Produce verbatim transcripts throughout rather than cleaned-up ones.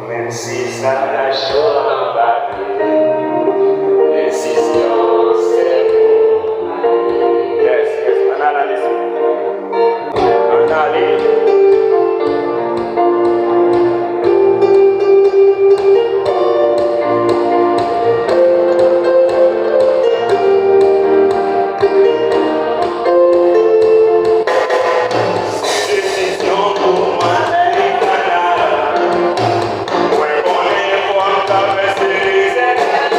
Menm si sa cho anba pye, rezistans se pou mwen. Yes, yes, ann ale. Ann ale. Desizyon pou mwen ale Kanada. Mwen konnen fò m travèse dezè.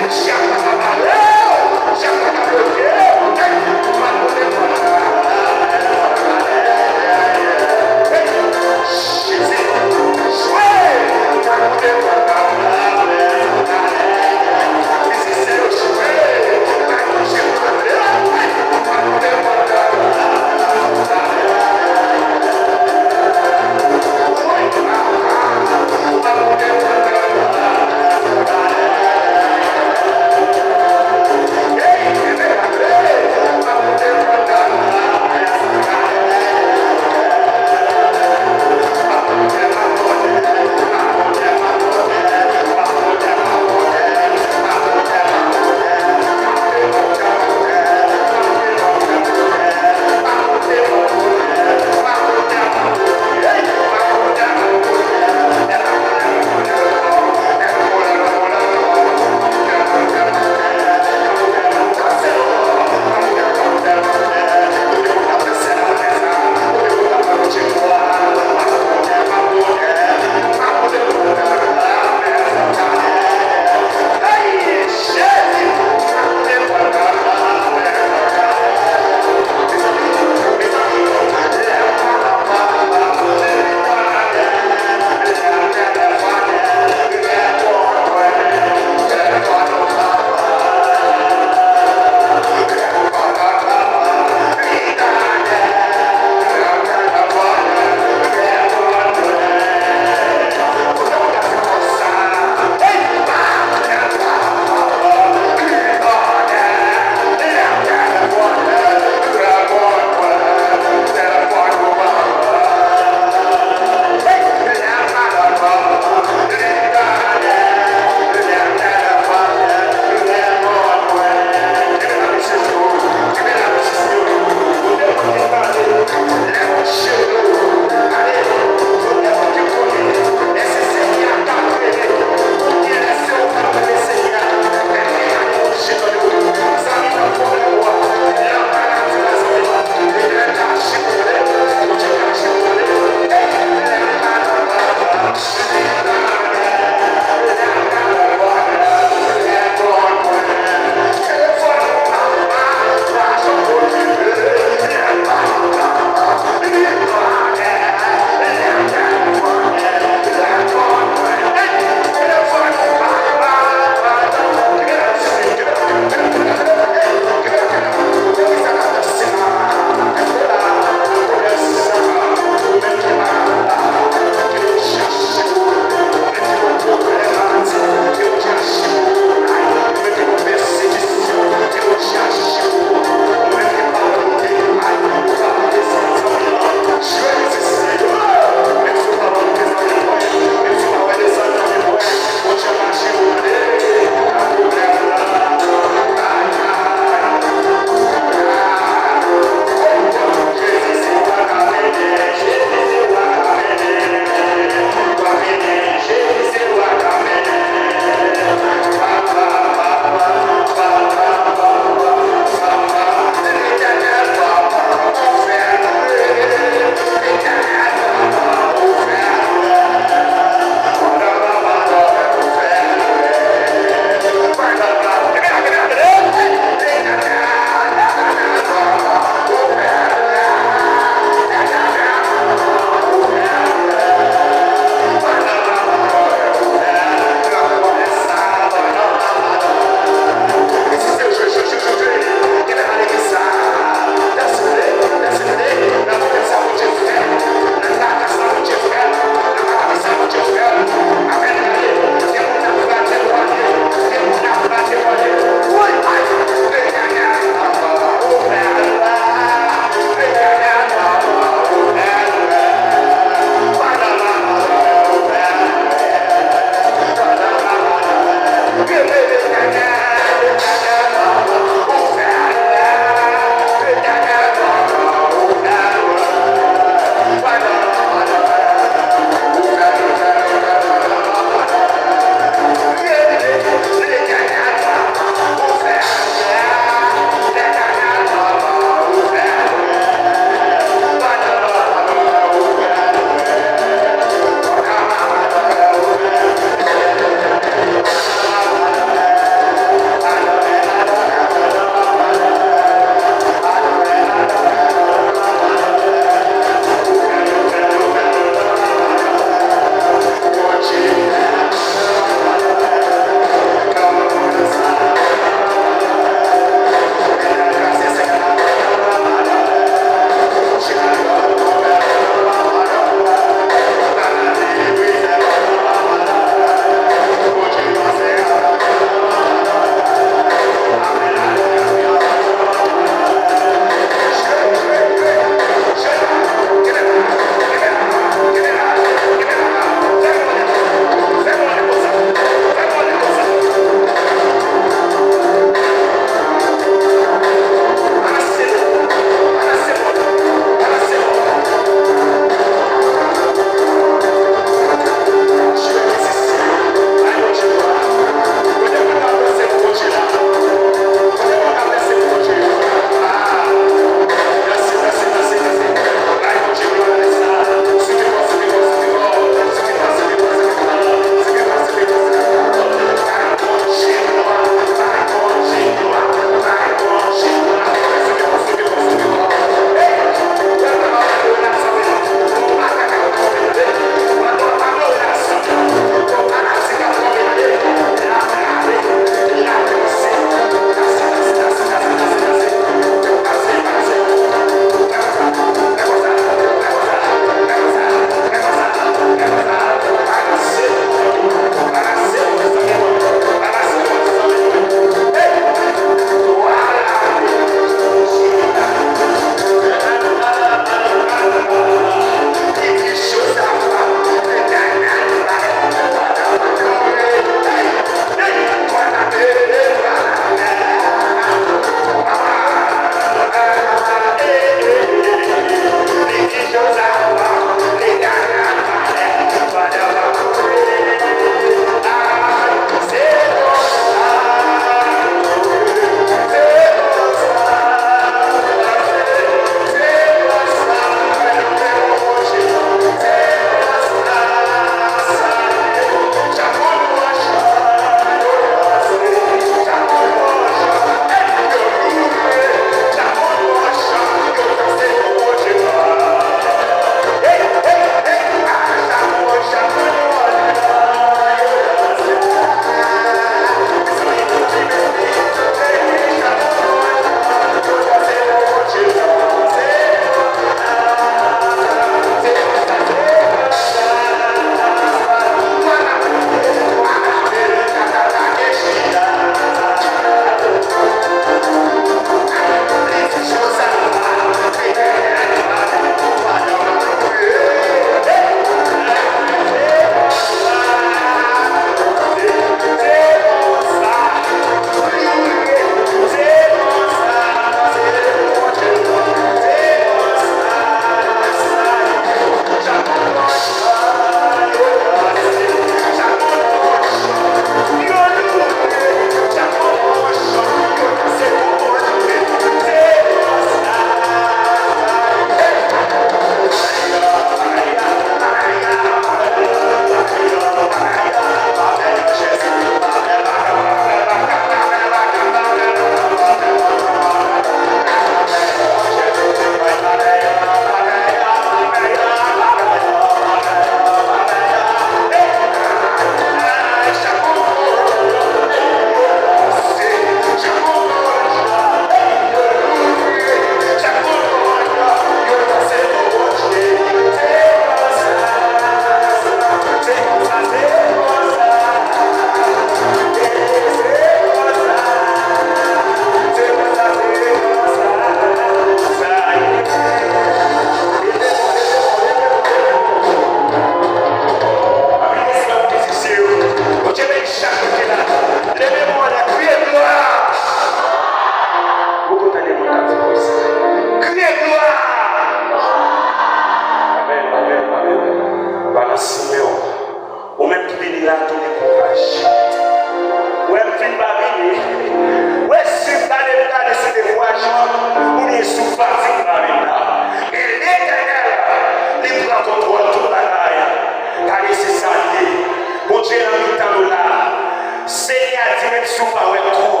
Menm si w pa wè l twò,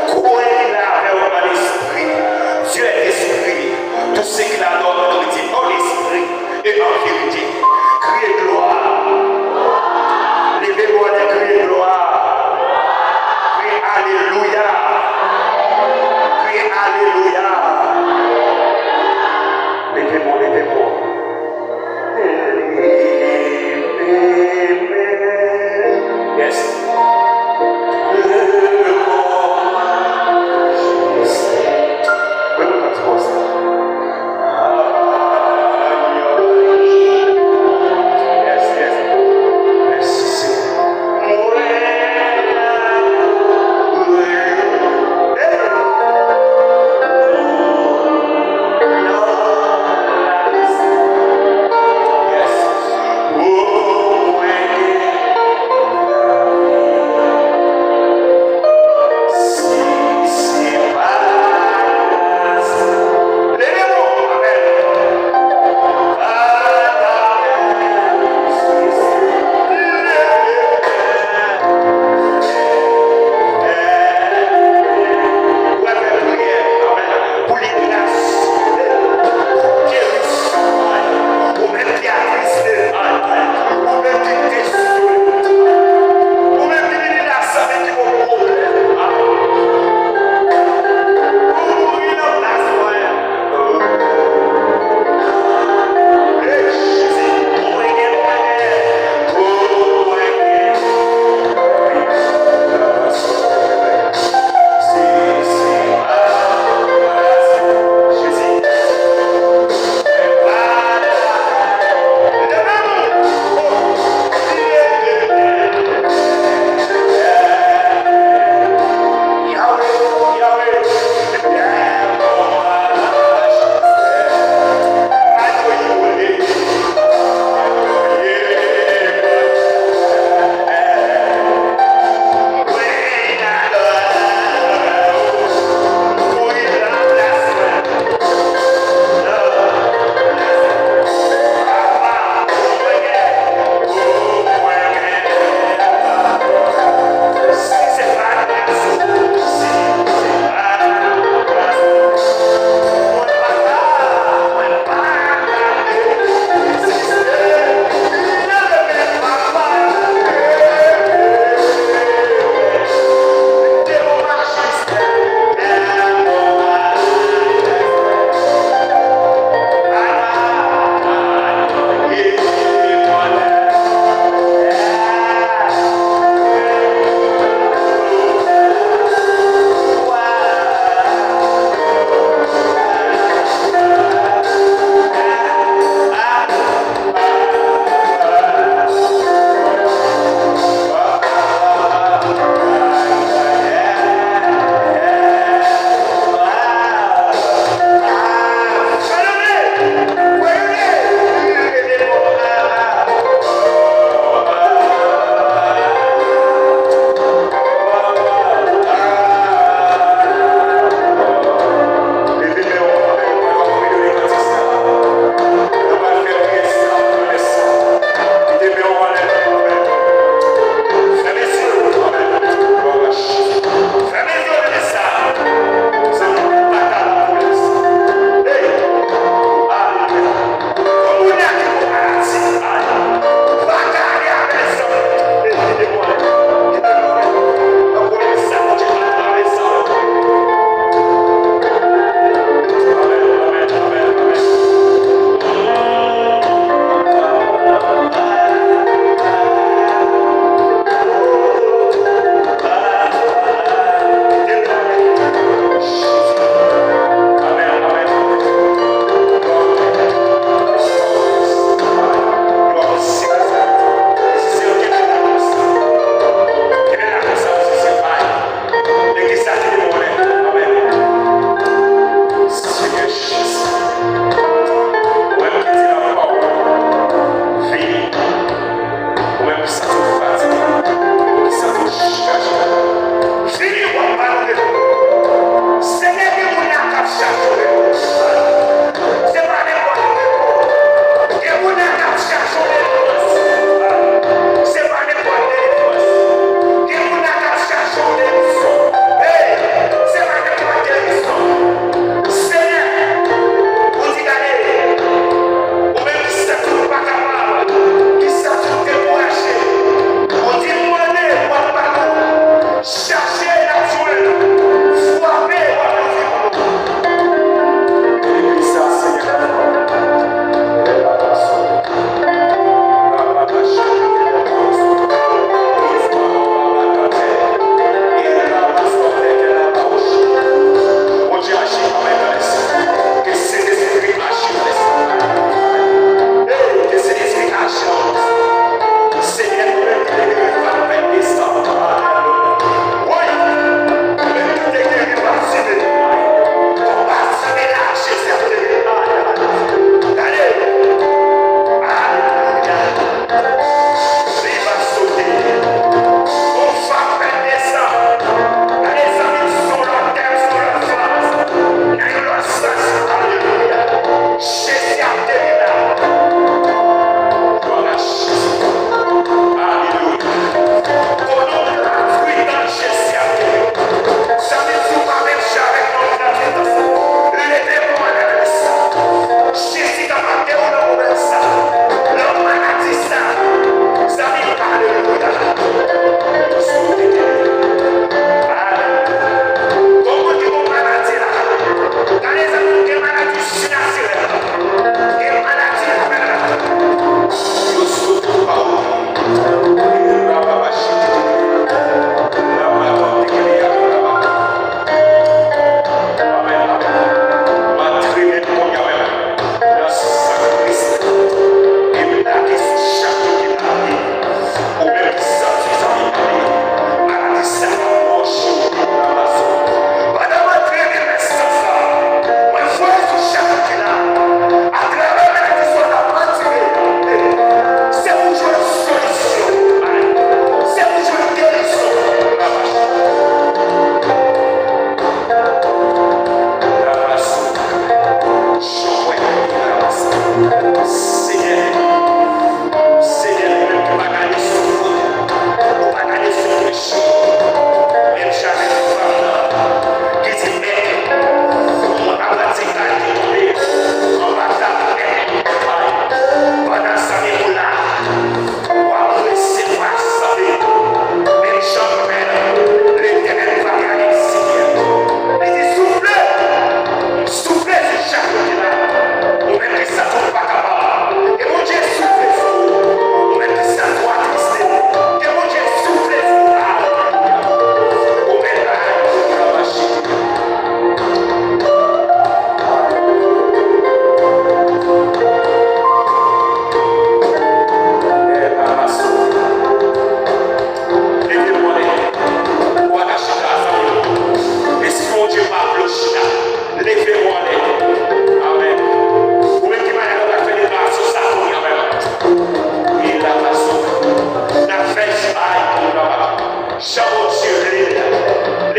kwè li la avè w an lespri. Dieu est esprit. Tout ce qu'il adore, nourriture en esprit et en vérité. Kriye glwa. Leve vwa w, di kriye glwa. Kriye alelouya. Kriye alelouya. Leve vwa w, leve vwa w. Yes. Mwen mwen pati konsa. Yes, yes. Mèsi, Senyè.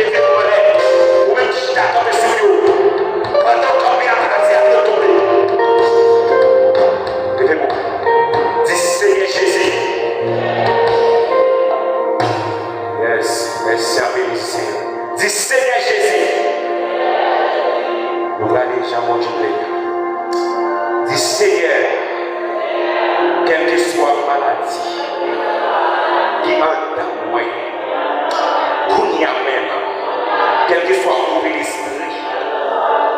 Leve men w anlè. Ou menm ki chita kanpe sou pye w. Pandan w kanpe a, maladi ap yo tonbe. Leve men w. Di, Senyè Jezi. Yes. Mèsi anpil, Senyè. Di, Senyè Jezi. Nou prale jan Bondye vle. Di, Senyè, kèlkeswa maladi ki anndan mwen, kounye a menm, kèlkeswa move lespri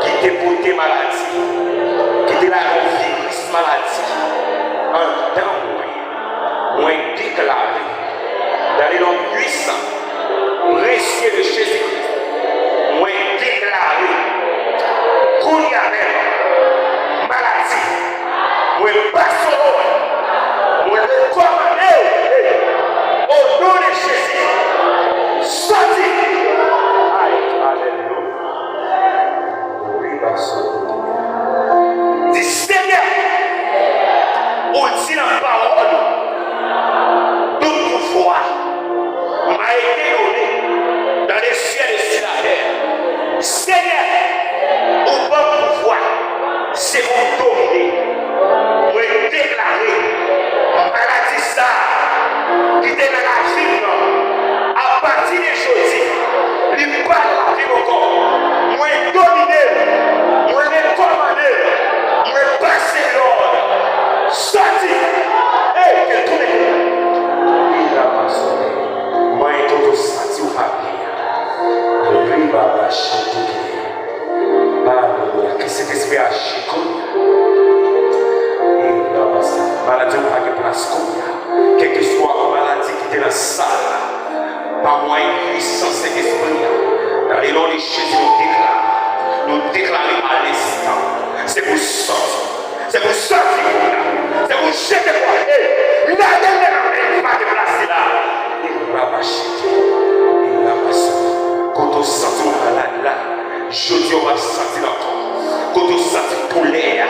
ki te pote maladi, ki te lage yon viris maladi anndan mwen, mwen deklare, dans le nom puissant, presye de Jezi Kris, mwen deklare, kounye a menm, maladi, mwen pase w, mwen rekòmande w, o non de Jezi, sòti! Ay, alelouya. Di, Senyè, ou di nan pawòl ou, tout pouvwa m'a été donné dans les cieux et sur la terre. Senyè, ou ban m pouvwa, se pou m domine. Mwen deklare maladi sa a ki te nan lavi m nan, apati de jodi, li pa nan lavi m ankò. Mwen domine l, mwen rekòmande l, mwen pase lòd. Sòti! Ey, ke tounen! Mwen kote w santi w pa byen. Riba ba chante. Alelouya. Ke Sentespri a aji kounye a. Maladi w pa gen plas kounye a. Kèlkeswa maladi ki te nan sal la, pa mwayen pwisans Sentespri a, dans le nom de Jésus, nou deklare, nou deklare a lenstan, se pou sòti. Se pou sòti kounye a. Se pou jete kwa. E lage l nan men li pa deplase la. E rabachete. E rabasa. Kote w santi w malad la, jodi a w p ap santi l ankò. Kote w santi doulè a,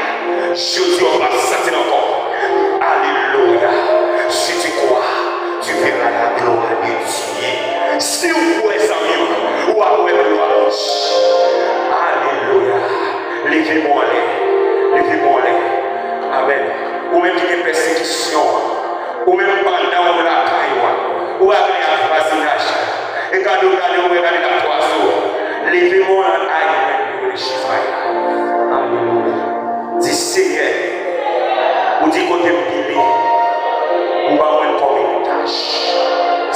jodi a w p ap santi l ankò. Alelouya. Si tu crois, tu verras la gloire de Dieu. Si w kwè, zanmi m, w ap wè glwa Bondye. Alelouya. Leve men w anlè. Leve men w anlè. Amèn. Ou menm ki gen pèsekisyon an, ou menm pandan w lakay ou an, ou ap gen ak vwazinaj la. E gade w, gade w, gade l ap kwaze w. Leve men w anlè. Ay, mwen, mwen, Jezay. Alelouya. Di, Senyè, ou di kote m pile, ou ba mwen l kòm eritaj.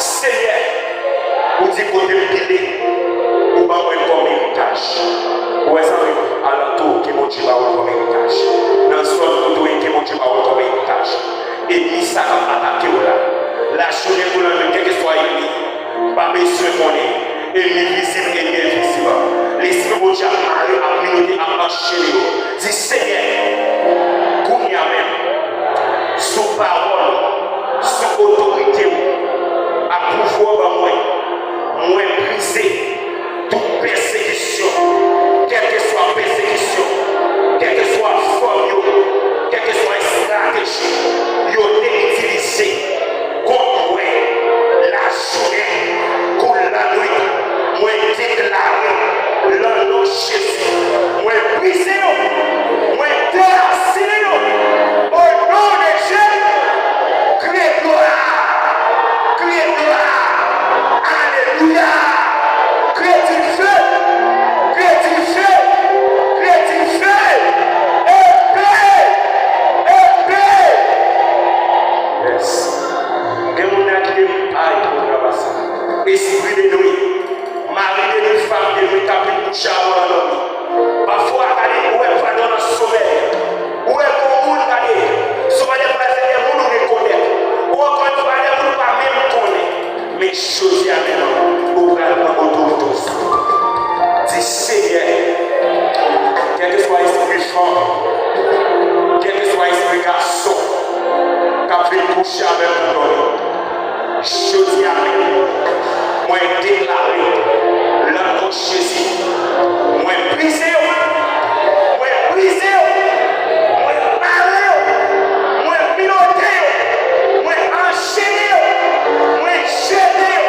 Senyè, ou di kote m pile, ou ba mwen l kòm eritaj. Ou wè, zanmi m, alantou w, ke Bondye ba w l kòm eritaj. Nan zòn kote w ye, ke Bondye ba w l kòm eritaj. Enmi sa k ap atake w la, lajounen kou lannwit, kèlkeswa enmi, pa bezwen konnen. Enmi vizib, enmi envizib. Lespri Bondye ap mare, ap menote, ap anchene yo. Di, Senyè, kounye a menm, sou pawòl ou, sou otorite ou, ak pouvwa w ban mwen, mwen brize tout pèsekisyon, kèlkeswa pèsekisyon, kèlkeswa fòm yo, kèlkeswa estrateji yo te itilize kont mwen, lajounen kou lannwit, mwen deklare, nan non Jezi, mwen brize yo, mwen derasinen yo, o non de Jezi. Kriye glwa, kriye glwa, alelouya, kriye dife, kriye dife, kriye dife, epe, epe. Yes. Gen moun nan ki te, ay, pwograma sa. Espri de nwi. Mari de nwi, fanm de nwi k ap vin kouche avè w nan dòmi. Pafwa, gade, ou wè vag lan nan somèy. Ou wè gon moun, gade, sou pa de fwa se de moun ou rekonèt. Ou ankò yon fwa de moun ou pa menm konnen. Men jodi a menm, ou pral pran otorite w sou ou. Di, Senyè, kèlkeswa espri fanm, kèlkeswa espri gason k ap vin kouche avè m nan dòmi, jodi a menm, mwen deklare, nan non Jezi, mwen brize yo, mwen brize yo, mwen mare yo, mwen menote yo, mwen anchene yo, mwen jete yo.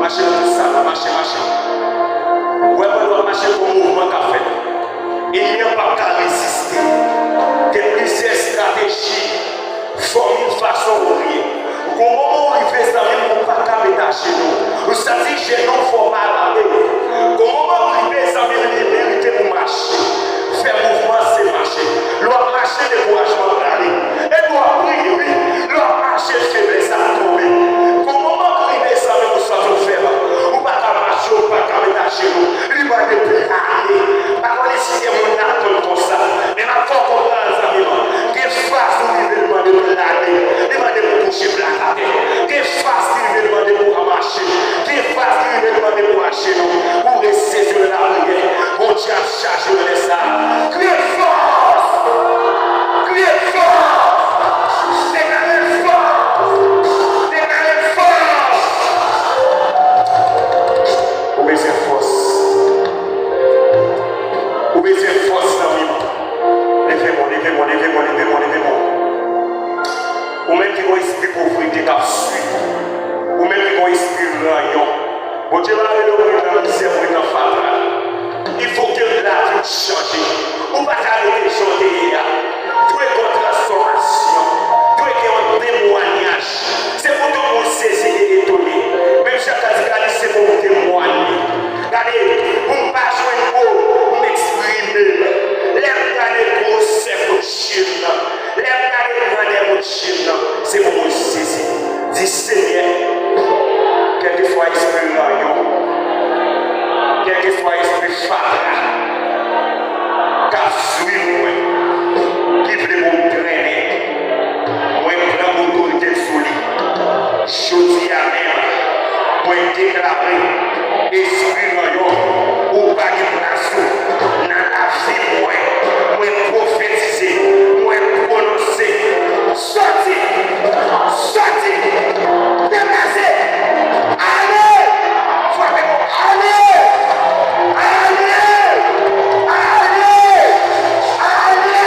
Mache nan tout sa la, mache, mache. Ou wè, pandan w ap mache, gon mouvman k ap fèt. Ènmi an p ap ka reziste. Gen plizyè estrateji, fòmil, fason ou ye. Gon moman ou rive, zanmi m, ou pa ka met ajenou. Ou santi jenou fè w malad. Gon moman ou rive, zanmi m, li merite pou w mache. Fè mouvman, se mache. Lè w ap mache, dekourajman prale. Epi w ap priye, wi. Lè w ap mache, feblès ap tonbe. Gon moman k rive, zanmi m, ou santi w fèb. Ou pa ka mache, ou pa ka met ajenou. Li mande pou l ale. Pa konnen si gen moun nan atann konsa. Men m ap fè w konprann, zanmi m. Gen faz ou rive, li mande pou l ale. Li mande pou w kouche plat atè. Gen faz ki rive, li mande pou w mache. Gen faz ki rive, li mande pou w ajenou. Ou resezi nan lapriyè. Bondye ap chaje w nan lè sa a. Kriye fòs! Kriye fòs! Deklare fòs! Deklare fòs! Ou bezwen fòs. Ou bezwen fòs, zanmi m. Leve men w, leve men w, leve men w, leve men w, leve men w. Ou menm ki gon espri povrete k ap swiv ou. Ou menm ki gon espri ranyon. Bondye pa rele w pou ret nan mizè, pou ret nan fatra. Il faut que lavi w chanje. Ou pa ka rete jan w te ye a. Dwe gen yon transfòmasyon. Dwe gen yon temwayaj. Se pou tout moun sezi e etone. Menm jan Kadikalise pou m temwaye. Gade, pou m pa jwenn mo pou m eksprime l. Lè m gade gwosè bout je m nan, lè m gade grandè bout je m nan, se pou mwen sezi. Di, Senyè, kèlkeswa espri ranyon, kèlkeswa espri fatra k ap swiv mwen, ki vle pou m trennen, mwen pran otorite m sou li. Jodi a menm, mwen deklare, espri ranyon, ou pa gen plas ou nan lavi mwen. Mwen pwofetize, mwen pwononse, sòti, sòti, deplase, ale, frape, ale, ale, ale, ale.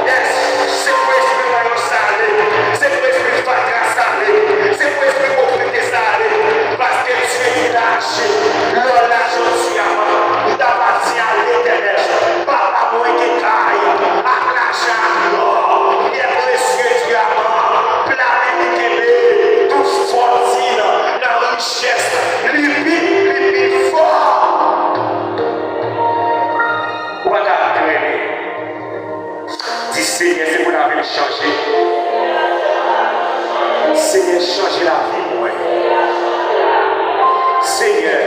Yes, se pou espri ranyon sa ale, se pou espri fatra sa ale, se pou espri povrete sa ale. Paske Dye ki lache, lò la jodi a, ou ta pa di a Letènèl, Papa mwen gen kay, ak lajan, ak lò, pyè presye, dyaman, pla men li kenbe, tout fòtin nan richès, li pi, li pi fò. Ou pa ka trennen. Di, Senyè, se pou lavi m chanje. Senyè, chanje lavi mwen. Senyè,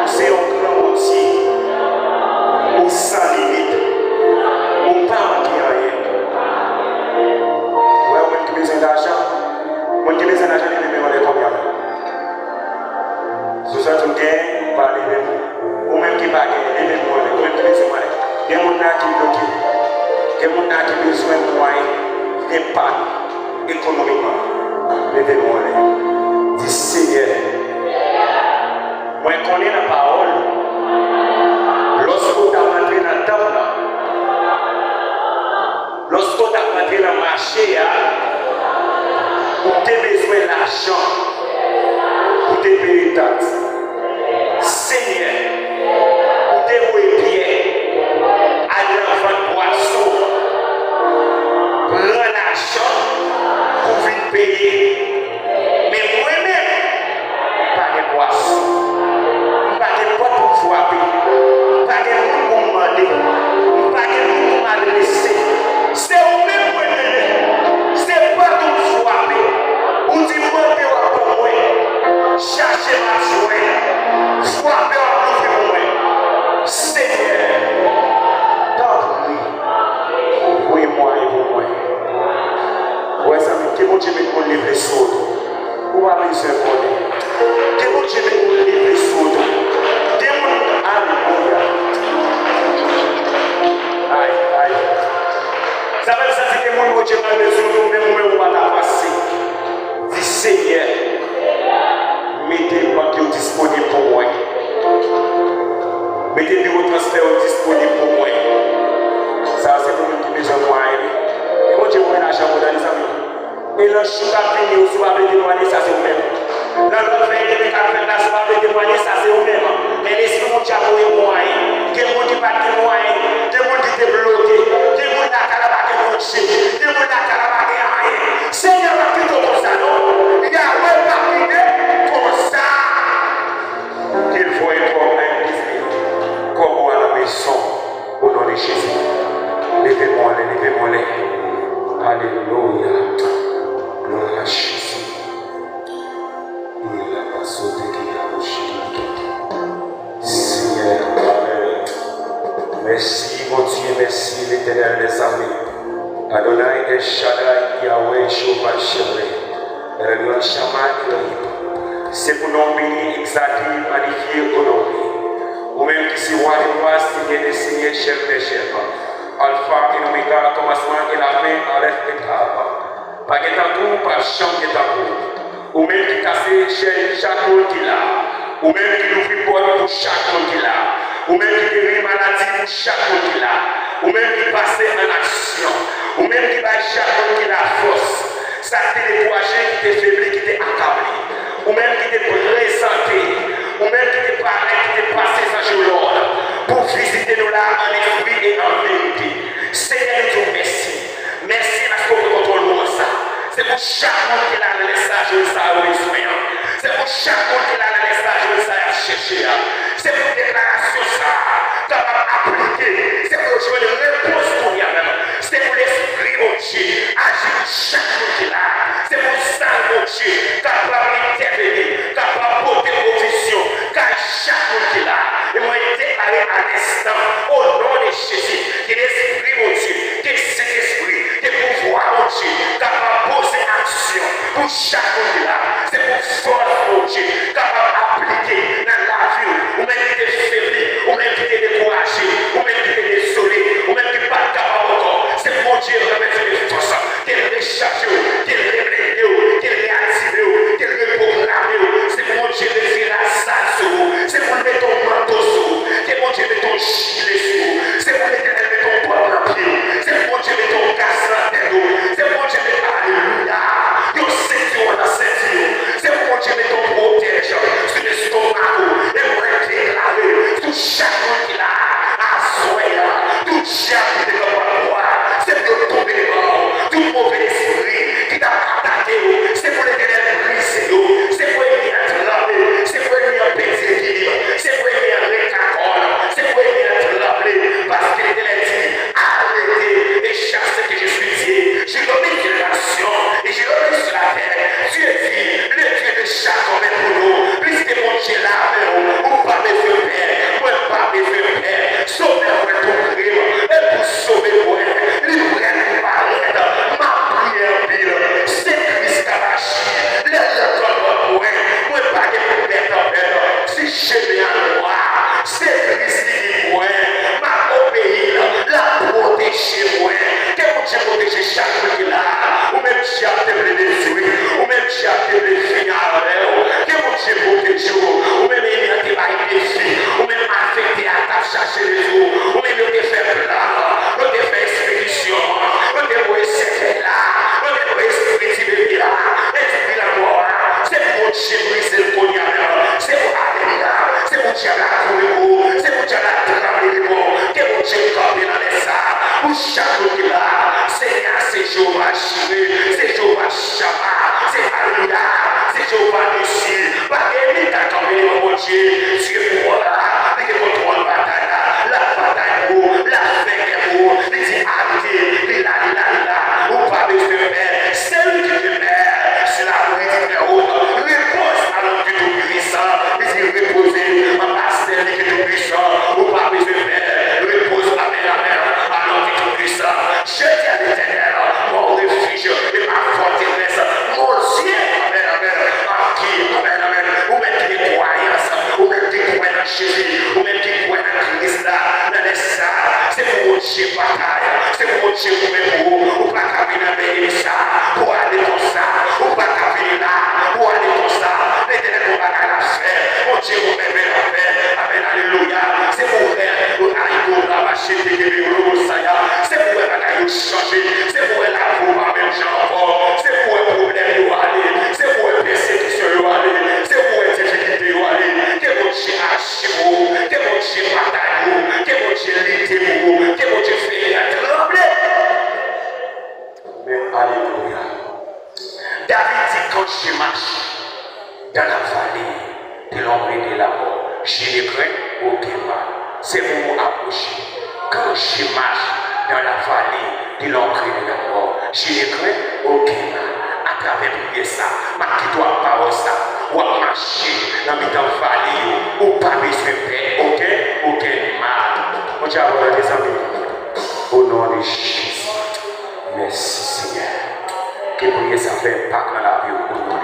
ou se yon gran Bondye. Ou san limit. Ou pa manke anyen. Ou wè, ou menm ki bezwen lajan, moun ki bezwen lajan, leve men w anlè kounye a. Si w santi w gen, pa leve men w. Ou menm ki pa gen, leve men w anlè. Ou menm ki bezwen mwayen. Gen moun la ki bloke. Gen moun la ki bezwen mwayen, ki gen pàn ekonomikman. Leve men w anlè. Di, Senyè, mwen konnen nan pawòl ou, lòske w t ap rantre nan tanp lan, lòske w t ap rantre nan mache a, ou te bezwen lajan pou te peye taks. Senyè, ou te voye Pyè al nan vant pwason, pran lajan pou vin peye. Men mwen menm, m pa gen pwason. M pa gen pòt pou m frape. M pa gen moun pou m mande. M pa gen moun pou m adrese. Se ou menm mwen rele. Se pòt ou m frape. Ou di, mande, w ap ban mwen. Chache, m ap jwenn. Frape, w ap louvri pou mwen. Senyè, tanpri, voye mwayen pou mwen. Ou wè, zanmi, ke Bondye met moun li vle sou ou. Ou pa bezwen konnen. Gen Bondye met moun li vle sou ou tou. Gen moun, alelouya. Ay, ay. Sa fè m santi gen moun Bondye pa vle sou ou tou, menm ou menm ou pa ta panse. Di, Senyè, mete bank yo disponib pou mwen. Mete biwo transfè yo disponib pou mwen. Sa se pou moun ki bezwen mwayen. E Bondye voye lajan pou tande, zanmi. E nan jou k ap vini yo, si w pa vle temwaye, sa se ou menm. Nan lòt fè, gen nèg k ap fè gras pa vle temwaye, sa se ou menm. Men Lespri Bondye ap voye mwayen. Gen moun ki pa t gen mwayen, gen moun ki te bloke, gen moun lakay la pa gen Bondye, gen moun lakay la pa gen anyen. Senyè p ap kite w konsa non. Yawe p ap kite konsa. Ke l voye kò w nan egliz li, kò w a la mezon, o non de Jezi. Leve men w anlè, leve men w anlè. Alelouya. Glwa a Jezi. Senyè, amèn. Mèsi, Bondye, mèsi, Letènèl dèzame. Adonai, El Shaddai, Yahweh, Jehovah Jireh, El Elyon, Shammah, Elohim. Se pou non w beni, egzalte, manifye, onore. Ou menm ki se Wa dè wa, Senyè dè senyè, Chèf dè chèf, Alfa e Omega, kòmansman e lafen, Alèf e Tav. Pa gen tankou w, p ap janm gen tankou w. Ou menm ki kase chèn chak moun ki la. Ou menm ki louvri pòt pou chak moun ki la. Ou menm ki geri maladi pou chak moun ki la. Ou menm ki pase an aksyon. Ou menm ki bay chak moun ki la fòs. Sa ki te dekouraje, ki te febli, ki te akable. Ou menm ki te prezante. Ou menm ki te parèt, ki te pase zanj ou lòd pou vizite nou la an lespri e an verite. Senyè, nou di w mèsi. Mèsi paske w pran kontwòl moman sa. Se pou chak moun ki la nan lè sa, jou sa, yo bezwen an. Se pou chak moun ki la nan lè sa, jou sa, y ap chèche a. Se pou deklarasyon sa kapab aplike. Se pou yo jwenn repons kounye a menm. Se pou Lespri Bondye aji pou chak moun ki la. Se pou zam Bondye kapab entèveni, kapab pote pwovizyon kay chak moun ki la. E mwen deklare a lenstan, o non de Jezi, ke Lespri Bondye, ke Sentespri, ke pouvwa Bondye kapab poze aksyon pou chak moun ki la. Se pou fòs Bondye kapab aplike nan lavi w, ou menm ki te febli, ou menm ki te dekouraje, ou menm ki te dezole, ou menm ki pa t kapab ankò. Se Bondye renmèt fòs, ke l rechaje w, ke l reblende w, ke l reaktive w, ke l repwograme w. Se Bondye retire asad sou ou. Se pou l mete yon manto sou ou. Ke Bondye mete yon jile sou ou. Se pou Letènèl mete yon kòd nan pye w. Se pou Bondye mete yon gaz nan tèt ou. Se pou Bondye mete, alelouya, yon sentiwon nan senti w. Se pou Bondye mete yon pwotèj sou lestomak ou. E mwen deklare sou chak moun ki la, aswè a, tout dyab ki te kanpe anba w, se pou yo tonbe devan w. Tout move lespri ki t ap atake w, se pou Letènèl brize yo. Se pou ènmi an tranble. Se pou ènmi an pèdi ekilib. Se pou ènmi an rekakòl. Se pou ènmi an tranble. Paske Letènèl di, arrêtez et chassez que je suis Dieu. Je domine sur les nations et je domine sur la terre. Dieu dit, le Dieu de Jacob est pour nous. Pliske Bondye la avè w, ou pa bezwen pè. Mwen pa bezwen pè. Sovè mwen tou pre m, e pou sove mwen, li prè pou parèt. M ap priye anpil. Se Kris k ap aji. Lè l nan kòdwòt mwen, mwen pa gen pou pè tanpèt. Si chemen an nwa, se Kris ki gid mwen. M ap obeyi l, l ap pwoteje mwen. Ke Bondye pwoteje chak moun ki la. Ou menm dyab te vle detwi, ou menm dyab te vle fini avè w. Ke Bondye pwoteje w. Ou menm ènmi an te bay defi, ou menm malfektè a t ap chache detwi w. Ou menm yo te fè plan, yo te fè ekspedisyon, yo te voye sèkèy la, yo te voye espri ti bebe a, espri lanmò a. Se pou Bondye brize l kounye a menm. Se pou, alelouya, se pou dyab la kouri pou ou. Se pou dyab la tranble devan w. Ke Bondye kanpe nan lè sa a pou chak moun ki la. Senyè a se Jewova Jire, se Jewova Chama, se, alelouya, se Jewova Nisi. Pa gen ènmi k ka kanpe devan Bondye. Dye pou w la, li gen kontwòl batay la. L ap batay pou ou, l ap fè gè pou ou. Li di, "Abite," li la, li la, li la. Ou pa bezwen pè. Celui qui demeure sur l'abri du Très-Haut repose à l'ombre du Tout-Puissant. Li di, "Repoze anba zèl li ki Toupuisan." Ou pa bezwen pè. Repoze, amèn, amèn, à l'ombre du Tout-Puissant. Je dis à l'Éternel, mon refuge et ma forteresse, mon Dieu, amèn, amèn, en qui, amèn, amèn, ou mèt gen kwayans, ou mèt gen kwè nan Jezi, ou menm ki kwè nan Kris la, nan lè sa, se pou Bondye batay, se pou Bondye goumen pou ou. Ou pa ka vin nan bèl sa pou ale konsa. Ou pa ka vin la pou ale konsa. Letènèl gon bagay l ap fè. Bondye gon bèl bèl afè. Amèn, alelouya. Se pou wè, ayiko, rabache, tekebe, robo, saya. Se pou wè bagay yo chanje. Se pou wè lavi w pa menm jan ankò. Se pou wè pwoblèm yo ale. Se pou wè pèsekisyon yo ale. Je marche dans la vallée de l'ombre et de la mort. Je ne crains aucun mal. Ces mots m'ont approché. Quand je marche dans la vallée de l'ombre et de la mort, je ne crains aucun mal. Atravè priyè sa, m ap kite w ak pawòl sa. W ap mache nan mitan vale yo, ou pa bezwen pè okenn, okenn mal. Bondye ap wè, mezanmi. O non de Jezi. Mèsi, Senyè. Ke priyè sa fè enpak nan lavi w, o non.